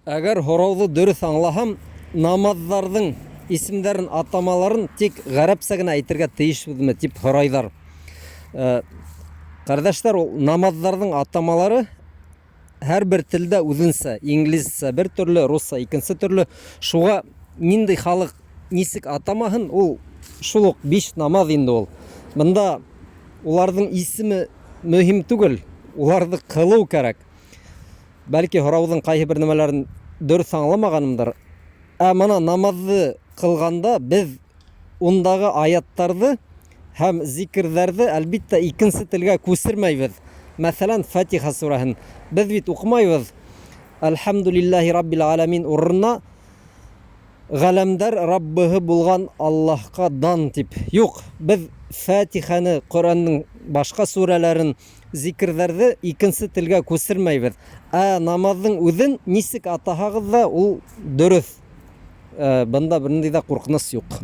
Әгәр һорауҙы дөрөҫ аңлаһам, намаҙҙарҙың исемдәрен, атамаларын тик ғәрәпсә генә әйтергә тейешбеҙме тип һорайҙар. Ҡәрҙәштәр, ул намаҙҙарҙың атамалары һәр бер телдә үҙенсә, инглизсә бер төрлө, русса икенсе төрлө. Шуға ниндәй халыҡ нисек атамаһын, ул шул уҡ биш намаҙ инде ул. Бында уларҙың исеме мөһим түгел, уларҙы ҡылыу кәрәк. Бәлки, һорауҙың ҡайһы бер нәмәләрен дөрөҫ аңламағанымдыр. Ә мына намаҙҙы ҡылғанда беҙ ундағы аяттарҙы һәм зикерҙәрҙе, әлбиттә, икенсе телгә күсермәйбеҙ. Мәҫәлән, Фатиха сүрәһен беҙ бит уҡымайбыҙ. Әлхәмдулиллаһи раббил аләмин урынына ғәләмдәр Раббыһы булған Аллаһҡа дан тип. Юҡ, беҙ Фатиханы, Ҡөрьәндең башҡа сүрәләрен, зикерҙәрҙе икенсе телгә күсермәйбеҙ. Ә намаҙҙың үҙен нисек атаһағыҙ ҙа, ул дөрөҫ. Бында бер ниндәй ҙә ҡурҡыныс юҡ.